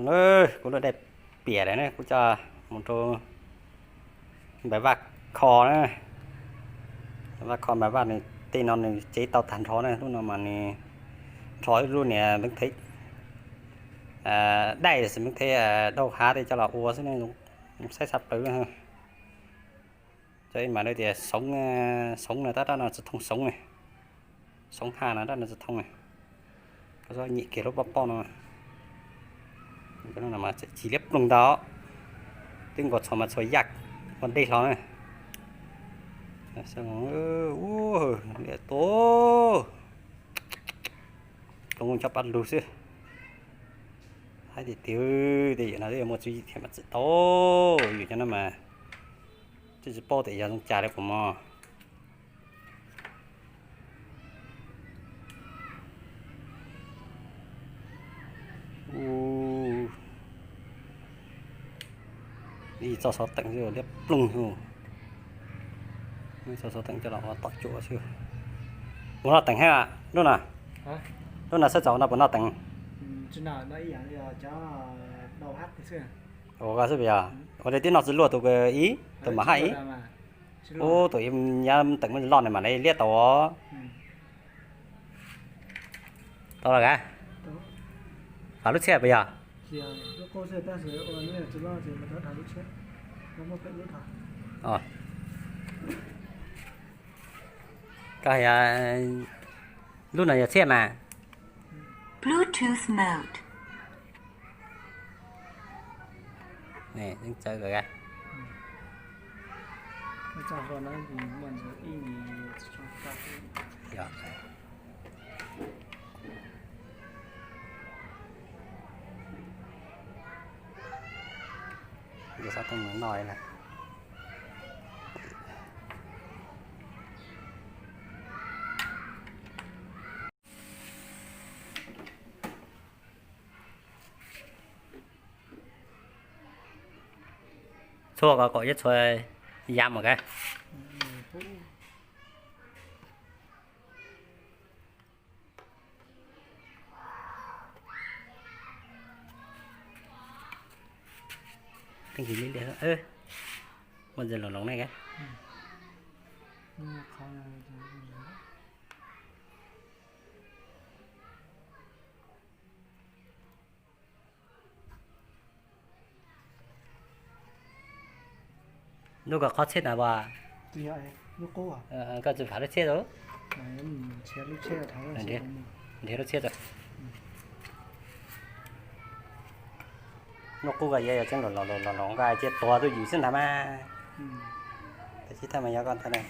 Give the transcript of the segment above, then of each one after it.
Kuv lub daim piam lawm ne, kuv coj mus rau Npaiv Vaj kho na. Npaiv Vaj kho, Npaiv Vaj nws tej no nws cev tau tag nrho na, lub no mas nws nrho ib lub niag Hmoob Thev, daij xwb, Hmoob Thev daub hav tej coj los ua xwb ne, saib tshaj plaws. Cov ib mas lawv tias Xoov, Xoov no tab rab no tsis thooj Xoov ne, Xoov Haj no rab no tsis thooj ne. Koj nyiam kiag lub poj poj no, txawm ci liab ploog ntag, twb nkaus txhua mas txhua yaj ua dej hlo na. Ua liaj tu, ploog ncho pab lug xwb. Haib tiag tiag, tej yam no twb yuav muaj tswv yim thiaj mas txwm tau, yus cov no mas twb tsis paub tias yog zoo cas li puas mog. Ib txoj xov teem xwb liab ploog xwb. Ib txoj xov teem coj los ua tom cuam xwb. Puas noj teem thiab lub no? Lub no xwb txaus no puas noj teem? Ua koj xwb puas yog? Ua li twb noj tsis luaj tus ib, tus mam haj ib. Ub, tus ib nyob teem muaj loj ne mam li liab tau os. Tau los kav. Fav lub txhiab puas yog? Koj hais, lub no yog txhiab mas. Bluetooth mode. Xov tooj no noj na. Txhua kom kaum yog txhua yam mus kav. Muaj ntsis loos loos ne. Lub koj qhov txhiab na as? Koj tsis fav lub txhiab rau? Nrhiav lub txhiab rau. Lub qub koj yuav yog tseeb los los los los nqa cia tuag tuaj yus xwb ntag mas. Tab sis thaj mas yog koj ntag na.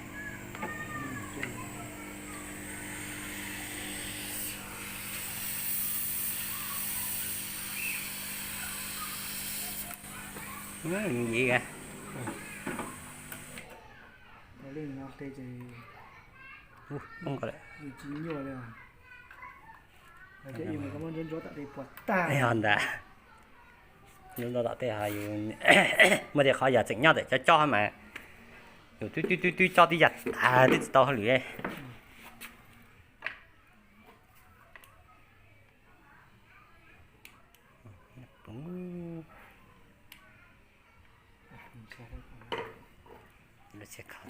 Yim ntag. Lub no tom tej ho yus muaj tej qhov yog tseem nyob ntawm cov cob mas yus twb twb twb twb cob tib yam tas twb tsis tau hauj lwm. Lub txhiab kho.